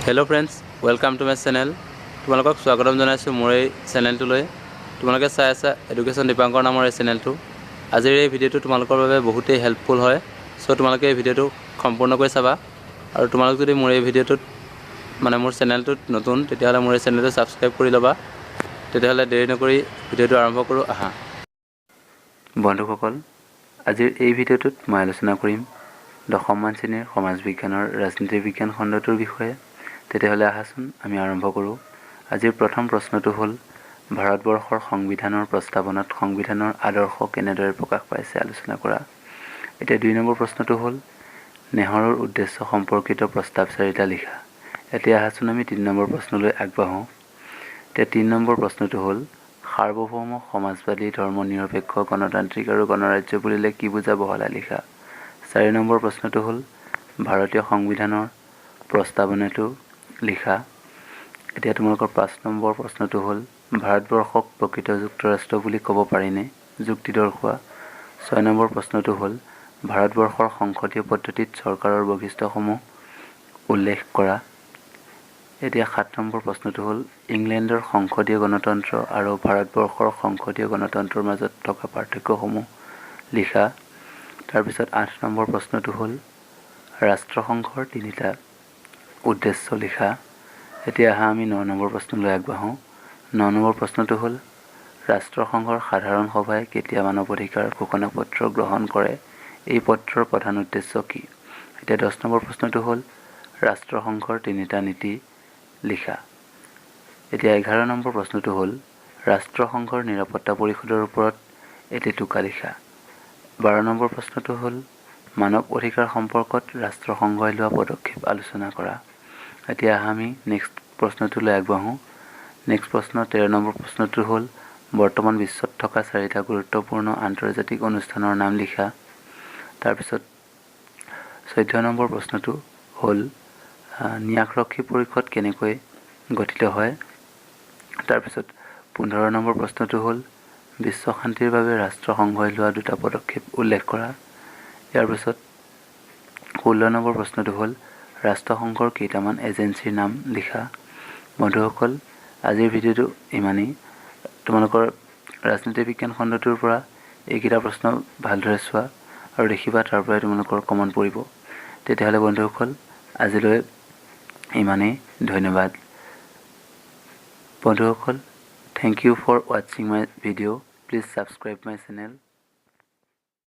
Hello friends, welcome to my channel. তোমালোকক স্বাগতম জনাইছোঁ মোৰ এই চেনেলটোলৈ। তোমালোকে চাই আছা এডুকেশ্যন দীপাংকৰ নামৰ এই চেনেলটো। আজিৰ এই ভিডিঅ'টো তোমালোকৰ বাবে বহুতেই হেল্পফুল হয়। চ' তোমালোকে এই ভিডিঅ'টো সম্পূৰ্ণকৈ চাবা আৰু তোমালোক যদি মোৰ এই ভিডিঅ'টোত মানে মোৰ চেনেলটোত নতুন, তেতিয়াহ'লে মোৰ এই চেনেলটো ছাবস্ক্ৰাইব কৰি ল'বা। তেতিয়াহ'লে দেৰি নকৰি ভিডিঅ'টো আৰম্ভ কৰোঁ আহা। বন্ধুসকল, আজিৰ এই ভিডিঅ'টোত মই আলোচনা কৰিম দশমমান শ্ৰেণীৰ সমাজ বিজ্ঞানৰ ৰাজনীতি বিজ্ঞান খণ্ডটোৰ বিষয়ে। তেতিয়াহ'লে আহাচোন আমি আৰম্ভ কৰোঁ। আজিৰ প্ৰথম প্ৰশ্নটো হ'ল, ভাৰতবৰ্ষৰ সংবিধানৰ প্ৰস্তাৱনাত সংবিধানৰ আদৰ্শ কেনেদৰে প্ৰকাশ পাইছে আলোচনা কৰা। এতিয়া দুই নম্বৰ প্ৰশ্নটো হ'ল, নেহৰুৰ উদ্দেশ্য সম্পৰ্কিত প্ৰস্তাৱ চাৰিটা লিখা। এতিয়া আহাচোন আমি তিনি নম্বৰ প্ৰশ্নলৈ আগবাঢ়োঁ। এতিয়া তিনি নম্বৰ প্ৰশ্নটো হ'ল, সাৰ্বভৌম, সমাজবাদী, ধৰ্মনিৰপেক্ষ, গণতান্ত্ৰিক আৰু গণৰাজ্য বুলিলে কি বুজা বহলাই লিখা। চাৰি নম্বৰ প্ৰশ্নটো হ'ল, ভাৰতীয় সংবিধানৰ প্ৰস্তাৱনাটো লিখা। এতিয়া তোমালোকৰ পাঁচ নম্বৰ প্ৰশ্নটো হ'ল, ভাৰতবৰ্ষক প্ৰকৃত যুক্তৰাষ্ট্ৰ বুলি ক'ব পাৰিনে? যুক্তি দৰ্শোৱা। ছয় নম্বৰ প্ৰশ্নটো হ'ল, ভাৰতবৰ্ষৰ সংসদীয় পদ্ধতিত চৰকাৰৰ বৈশিষ্ট্যসমূহ উল্লেখ কৰা। এতিয়া সাত নম্বৰ প্ৰশ্নটো হ'ল, ইংলেণ্ডৰ সংসদীয় গণতন্ত্ৰ আৰু ভাৰতবৰ্ষৰ সংসদীয় গণতন্ত্ৰৰ মাজত থকা পাৰ্থক্যসমূহ লিখা। তাৰপিছত আঠ নম্বৰ প্ৰশ্নটো হ'ল, ৰাষ্ট্ৰসংঘৰ তিনিটা উদ্দেশ্য লিখা। এতিয়া আহা আমি ন নম্বৰ প্ৰশ্নলৈ আগবাঢ়োঁ। ন নম্বৰ প্ৰশ্নটো হ'ল, ৰাষ্ট্ৰসংঘৰ সাধাৰণ সভাই কেতিয়া মানৱ অধিকাৰ ঘোষণাপত্ৰ গ্ৰহণ কৰে? এই পত্ৰৰ প্ৰধান উদ্দেশ্য কি? এতিয়া 10 নম্বৰ প্ৰশ্নটো হ'ল, ৰাষ্ট্ৰসংঘৰ তিনিটা নীতি লিখা। এতিয়া 11 নম্বৰ প্ৰশ্নটো হ'ল, ৰাষ্ট্ৰসংঘৰ নিৰাপত্তা পৰিষদৰ ওপৰত এটি টোকা লিখা। 12 নম্বৰ প্ৰশ্নটো হ'ল, মানৱ অধিকাৰ সম্পৰ্কত ৰাষ্ট্ৰসংঘই লোৱা পদক্ষেপ আলোচনা কৰা। এতিয়া আহা আমি নেক্সট প্ৰশ্নটোলৈ আগবাঢ়োঁ। নেক্সট প্ৰশ্ন 13 নম্বৰ প্ৰশ্নটো হ'ল, বৰ্তমান বিশ্বত থকা চাৰিটা গুৰুত্বপূৰ্ণ আন্তৰ্জাতিক অনুষ্ঠানৰ নাম লিখা। তাৰপিছত 14 নম্বৰ প্ৰশ্নটো হ'ল, ন্যাসৰক্ষী পৰিষদ কেনেকৈ গঠিত হয়? তাৰপিছত 15 নম্বৰ প্ৰশ্নটো হ'ল, বিশ্ব শান্তিৰ বাবে ৰাষ্ট্ৰসংঘই লোৱা দুটা পদক্ষেপ উল্লেখ কৰা। ইয়াৰ পিছত 16 নম্বৰ প্ৰশ্নটো হ'ল, ৰাষ্ট্ৰসংঘৰ কেইটামান এজেঞ্চিৰ নাম লিখা। বন্ধুসকল, আজিৰ ভিডিঅ'টো ইমানেই। তোমালোকৰ ৰাজনীতি বিজ্ঞান খণ্ডটোৰ পৰা এইকেইটা প্ৰশ্ন ভালদৰে চোৱা আৰু দেখিবা তাৰ পৰাই তোমালোকৰ কমন পৰিব। তেতিয়াহ'লে বন্ধুসকল, আজিলৈ ইমানেই, ধন্যবাদ। বন্ধুসকল, thank you for watching my video. Please subscribe my channel.